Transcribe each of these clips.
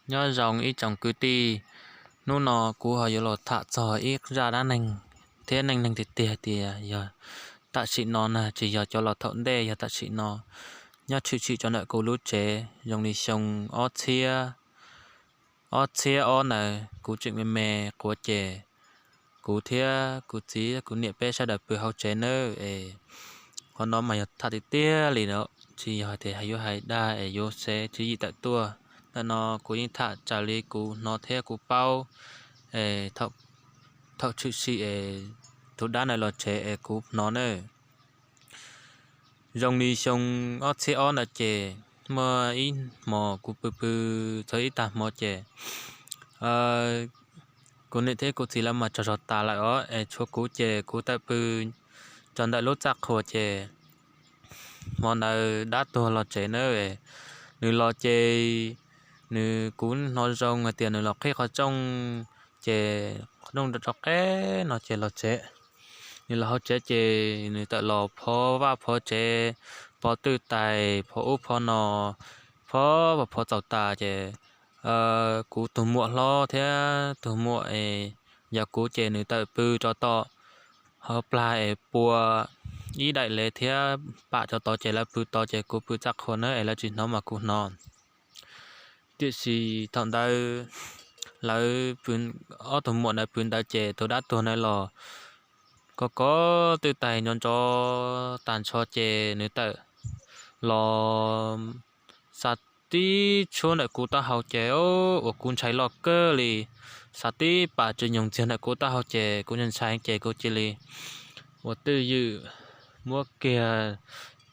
Nyob zoo ib tsoom kwv tij, hnub no kuv ho yuav los tham txog ib zaj dab neeg thiab neej neeg tiag tiag tias yog tam sim no na, tsis yog cov los thaum ntej, yog tam sim no. Nyob tshwm sim rau ntawm kuv lub tsev, zoo li xyoo ob txhiab, ob txhiab ob ntawd kuv tseem me me quav ces kuv thiab kuv txiv kuv niam peb sawv daws pw hauv tsev nawb es. Qhov no mas yog tham tiag tiag li no, tsis yog tias yuav hais dag es yuav xev tswv yim tawm tuaj. Ntawm no kuv yeej tham raws li kuv hnov thiab kuv paub es thaum tshwm sim es tus dab ntawd los tsev es kuv hnov na. Zoo li xyoo ob txhiab ob ntawd ces muaj ib hmos kuv pw pw txog ib tag hmo ces kuv niam thiab kuv txiv lawv mas tsaug zog tas lawm os, es tshuav kuv ces kuv tawm pw rau ntawm lub txaj qhua ces hmo ntawd dab tuag los tsev na. Nws los ces nws, kuv hnov zoo hais tias nws los qhib qhov rooj, ces qhov rooj rau qeb no ces los tsev. Nws los hauv tsev ces nws tawm los phov vaj phov tsev, phov twj tais, phov ub phov no, phov phov txaus tas ces kuv tus muam hlob thiab tus muam es yog kuv ces nws tawm pw rau tom hauv plag es pua ib daim lev thiab pam rau tod ces lawv pw tod ces kuv pw txaj qhua na es lawv tsis hnov mas kuv hnov. Tiam sis thaum ntawd lawv ob tug muam ntawd pw ntawd ces tus dab tuag ntawd los kov kov twj tais nco ntso tag nrho ces nws tawm los xa tib tshuab ntawm kuv taub hau ces uas kuv ntshai loj kawg li, xa tib pam tsis nyoog ntxiag ntawm kuv taub hau ces kuv ntshai ntshai ces kuv cia li ua twj ywm muab kiag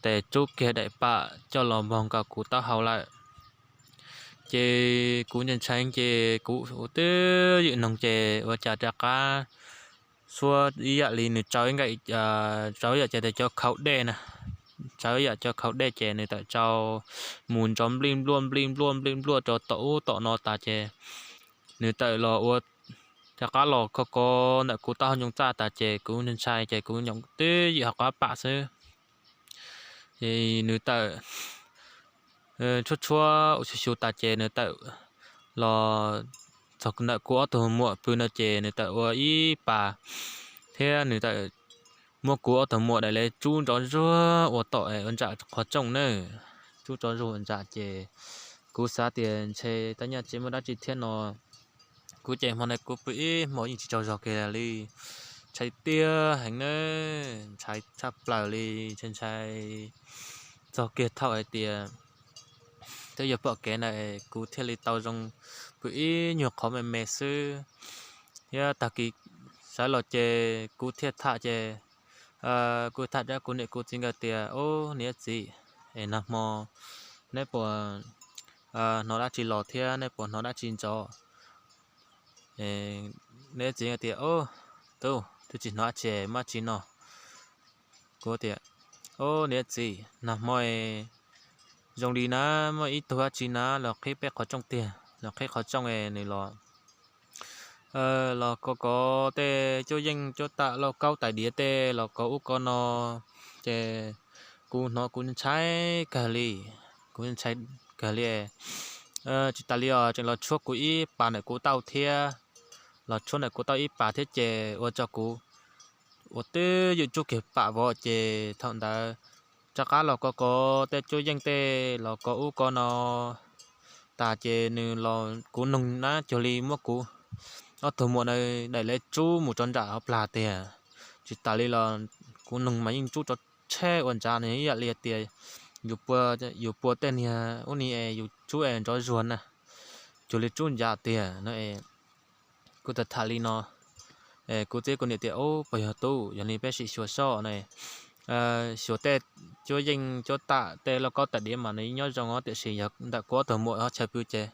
tes rub kiag daim pam coj los npog nkaus kuv taub hau lawm. Ces kuv ntshai ntshai ces kuv ua twj ywm noog ces ua cas rov qab xuab ib yam li nws tsau ib nkaim, tsau ib yam ces tias cov khaum dej na, tsau ib yam cov khaum dej ces nws tawm tsau mus nrov nplij npluaj nplij npluaj nplij npluaj rau tom ub tom no tas ces nws tawm los ua rov qab los kov kov ntawm kuv taub hau ncoo txaj tas ces kuv ntshai ces kuv nyoom twj ywm ho qab pam xwb. Nws tawm tshuab tshuab ua xyu xyu tas ces nws tawm los txog ntawm kuv ob tug muam pw no ces nws tawm ua ib pas thiab nws tawm muab kuv ob tug muam daim lev tsub nrov zuag ua tom ua ntsam qhov rooj na. Tsub nrov zuag ua ntsam ces kuv xav tias ntshe tab nyaj tsis muaj dab tsi thiab no. Kuv ces hmo ntawd kuv pw ib hmo yeej tsis tsaug zog kiag li, ntshai tiag heev na, ntshai tshaj plaws li, ntshai ntshai txog kiag thaum hais tias twb yuav pom kev na, kuv thiaj li tau zoo pw ib nyuag qhov me me xwb. Thiab tag kis sawv los ces kuv thiaj tham ces kuv tham rau kuv niam kuv txiv nkawd tias, Ub, niam txiv, es nag hmo neb puas hnov dab tsi los thiab neb puas hnov dab tsi nrov? Niam txiv tias, Ub, tub, twb tsis hnov dab tsi, muaj dab tsi no? Kuv tias, Ub, niam txiv, nag hmo zoo li na, muaj ib tug dab tsi na los qhib peb qhov rooj tiag, los qhib qhov rooj es nws los los kov kov tej cuab yeej cuab tam lauj kaub tais diav tej los kov ub kov no, ces kuv hnov kuv ntshai kawg li, kuv ntshai kawg li. Tsis tas li os, tseem los tshuab kuv ib pas ntawm kuv taub hau thiab, los tshuab ntawm kuv taub hau ib pas thiab ces ua rau kuv ua twj ywm tsub kiag pam vov ces thaum ntawd rov qab los kov kov tej cuab yeej tej los kov ub kov no tas ces nws los kuv noog na cuag li muab kuv ob tug muam na daim lev tsub mus rau nram hauv plag tiag. Tsis tas li los kuv noog mas yeej tsub rov tsheb ua ntsav, nws ib yam li tias yus pua tej niag ub ni es yus tsub es nrov zuag na, cuag li tsub ntsav tiag no. Kuv tham tham li no, kuv txiv kuv niam tias, Ub, puas yog tub, yog li peb sim xyuas soj na. Xyuas tej cuab yeej cuab tam tej lauj kaub tais diav mas nws nyob zoo os, tiam sis yog ntawm kuv ob tug muam ho chaw pw ces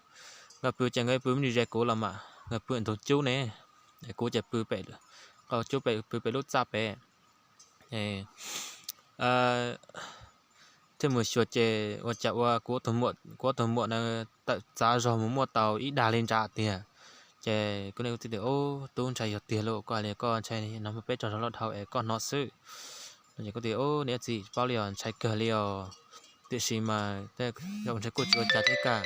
nkawd pw ces nkawd pw me ntsis ze kuv los mas nkawd pw ntug cub ne, kuv ces pw pem, qhov cub pw pem lub txaj pem. Thiaj mus xyuas ces ua cas ua kuv ob tug muam na tawm txav zog mus muaj tau ib dag li ntsav tiag. Ces kuv niam kuv txiv tias, Ub, tub, ntshai yog tiag lauj, koj hais li koj ntshai nag hmo peb tsaug zog loj dhau es koj hnov xwb. Ces kuv tias, Ub, niam txiv, paub li os, ntshai kawg li os, tiam sis mas tej zaum ntshai kuj tsis ua cas thiab kaj.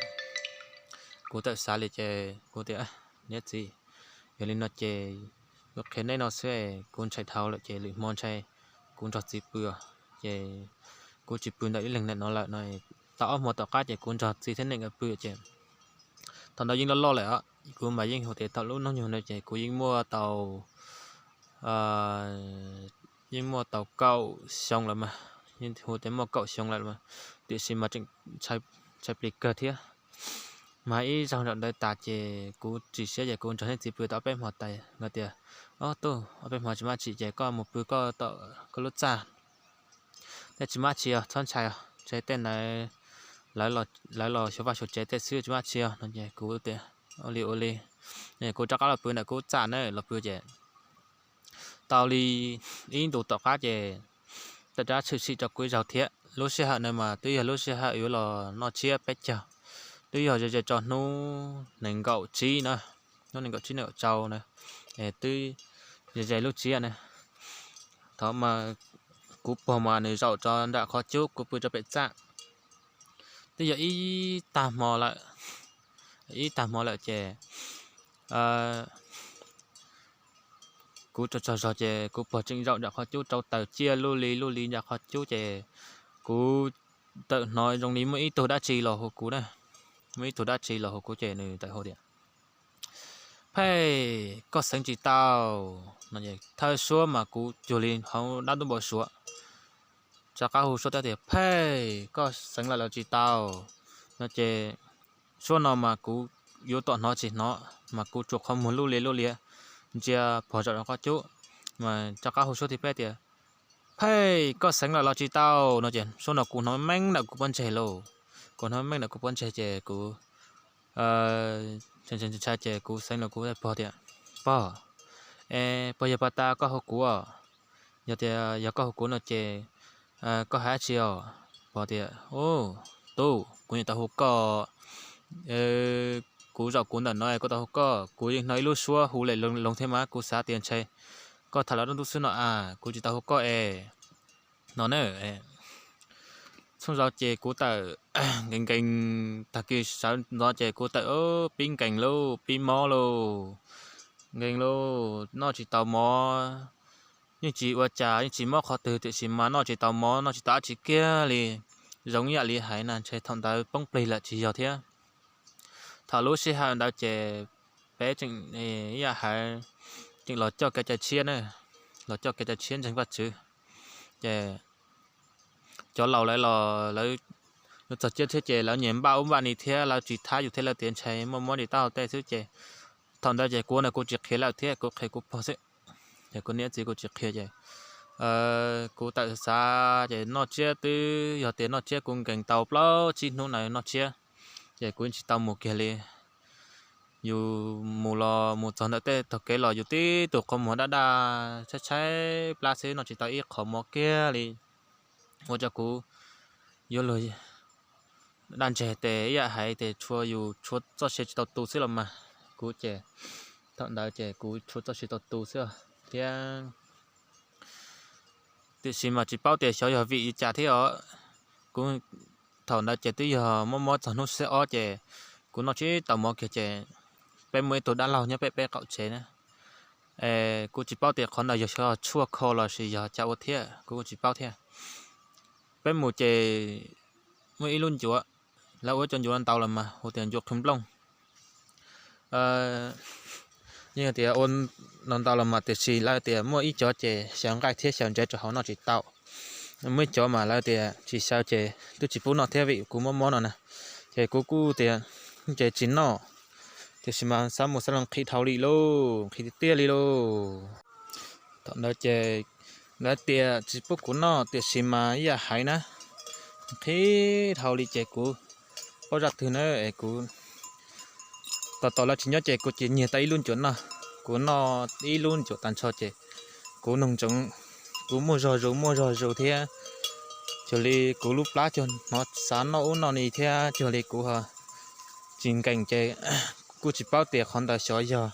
Kuv txawm xav li ces kuv tias, niam txiv, yog li no ces kuv qhia neb no xwb, kuv ntshai dhau lawm ces lwm hmo ntshai kuv nrog txiv pw. Ces kuv tsis pw ntawm ib leeg ntawm no lawm no. Tau ob hmo tom qab ces kuv nrog txiv thiab niam nkawd pw ces thaum ntawd yeej loj loj lawm, kuv mas yeej hu tias thaum lub hnub nyoog no ces kuv yeej muaj tau yeej muaj tau kaum xyoo lawm mas, yeej hu tias muaj kaum xyoo lawm, tiam sis mas tseem ntshai plig kawg thiab. Mas ib zaug nram ntawd tas ces kuv tsis siab ces kuv nrog niam txiv pw tau ob peb hmo tas nkawd tias, ob tug, ob peb hmo tsis maj tshis ces koj mus pw koj tom koj lub txaj. Tej tsis maj tshis os, txhob ntshai os, tej ntawd lawv los xyuas vaj xyuas tsev tej xwb, tsis maj tshis os no ces kuv tias, ua li ua li. Kuv rov qab los pw ntawm kuv txaj na, los pw ces tau li ib ntus tom qab ces tawm rov tshwm sim rau kuv ib zaug thiab. Lub sij hawm na mas twb yog lub sij hawm yuav los noj tsiab peb caug, twb yog ze ze rau hnub nees nkaum tsib na, hnub nees nkaum tsib nees nkaum rau na, twb ze ze lub tsiab na. Thaum mas kuv pog mas nws zaum rau nram qhov cub, kuv pw rau pem txaj. Twb yog ib tag hmo lawm, ib tag hmo lawm ces kuv tsaug tsaug zog ces kuv pog tseem zaum nram qhov cub rau taws ciaj lub li lub li nram qhov cub ces kuv tawm hnov zoo li muaj ib tug dab tsi los hu kuv na, muaj ib tug dab tsi los hu kuv ces nws tawm hu tias, Phej, koj xeev tsis tau no. Thawj suab mas kuv cuag li hauv dab ntub npau suav, rov qab hu suab thiab tias, Phej, koj xeev lawm los tsis tau no ces suab no mas kuv yuav tom hnov tsis hnov mas kuv tsuas qhov muag lub li lub li ntsia pog zaum rau qhov cub, mas rov qab hu suab thib peb tias, Phej, koj xeev lawm los tsis tau no ces suab no kuv hnov meej ntawm kuv pob ntseg lauj. Kuv hnov meej ntawm kuv pob ntseg ces kuv ntshai ces kuv xeev los kuv pog tias, Pog, es puas yog pas tas koj hu kuv? Yog tias yog koj hu kuv no ces koj hais dab tsi os? Pog tias, Tub, kuv yeej tau hu koj, kuv zaum kuv ntawm no kuv tau hu koj, kuv yeej hnov ib lub suab hu lem loog thiab mas kuv xav tias ntshe koj tham los dab ntub xwb no a, kuv tsis tau hu koj es no na. Txhooj zau ces kuv tawm nkees nkees, tag kis sawv ntxov ces kuv tawm pib nkees lauj, pib mob lauj, nkees lauj, noj tsis tau mov, yeej tsis ua cas, yeej tsis mob qhov twg tiam sis mas noj tsis tau mov, noj tsis tau dab tsi kiag li. Zoo ib yam li hais na ntshe thaum ntawd poob plig lawm tsis yog thiab. Thaum lub sij hawm ntawd ces peb tseem ib yam hais, tseem los coj kev cai tshiab na, los coj kev cai tshiab ntseeg Vajtswv. Ces cov laus lawv los lawv yuav txog ciab thiab ces lawv nyias npaj ub npaj ni thiab lawv tsis thab yus thiab lawv tias ntshe muaj mob ntim taub hau tej xwb ces thaum ntawd ces kuv no kuv tsis qhia lawm thiab kuv qhia kuv pog xwb. Ces kuv niam txiv kuv tsis qhia ces kuv tawm xav ces noj tsiab twb yog tias noj tsiab kuv nkees tau plaub tsib hnub na noj tsiab, ces kuv tsis tau mus kiag li. Yus mus los mus txog ntawm tej tog kev los yus tib tug qhov muag daj daj tshaib tshaib plab xwb, noj tsis tau ib qho mov kiag li. Ua rau kuv yuav luag daj ntseg tes ib yam hais tes tshua yus tshua txoj sia tsis tau tu xwb los mas. Kuv ces thaum ntawd ces kuv tshua txoj sia tau tu xwb thiab. Tiam sis mas tsis paub tias xyov yog vim li cas thiab os. Kuv thaum ntawd ces twb yog mob mob txog hnub xiab ob ces kuv noj tsis tau mov kiag ces peb muaj ib tug dab laug nyob pem peb qaum tsev na. Kuv tsis paub tias qhov ntawd yog xyov tshuaj kho los sis yog cas ua thiab kuv kuj tsis paub thiab. Peb mus ces muaj ib lub ncuav, lawv ua cov ncuav no ntau los mas hu tias ncuav qhwv nplooj. Yeej tias ua no ntau los mas tiam sis lawv tias muaj ib cov ces xyaw nqaij thiab xyaw ntsev rau hauv noj tsis tau. Muaj ib cov mas lawv tias tsis xyaw ces twb tsis pub noj thiab vim kuv mob mob no na. Ces kuv kuj tias ces tsis noj, tiam sis mas xav mus xav los nqhis dhau li lauj, nqhis tiag tiag li lauj. Thaum ntawd ces lawv tias tsis pub kuv noj tiam sis mas ib yam hais na, nqhis dhau li ces kuv paub zaj twg na es kuv tos tos lawv tsis nyob ces kuv cia nyiag tau ib lub ncuav noj. Kuv noj ib lub ncuav tag nrho ces kuv noog ntsoov, kuv muaj zog zus muaj zog zus thiab, cuag li kuv lub plab cuag hnov xav noj ub noj ni thiab cuag li kuv ho tsis nkees ces kuv tsis paub tias qhov ntawd xyov yog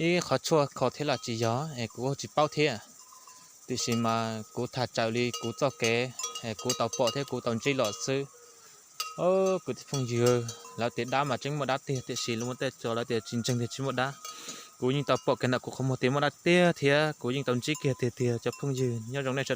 ib qhov tshuaj kho thiab los tsis yog es kuv tsis paub thiab. Tiam sis mas kuv tham raws li kuv txoj kev es kuv tau pom thiab kuv tau ntsib los xwb. Kuv tus phooj ywg, lawv tias dab mas tseeb muaj dab tiag, tiam sis lus muaj tej txog lawv tias tsis ntseeg tias tsis muaj dab. Kuv yeej tau pom kiag ntawm kuv qhov muag tias muaj dab tiag thiab kuv yeej tau ntsib kiag tiag tiag cov phooj ywg, nyob zoo nej sawv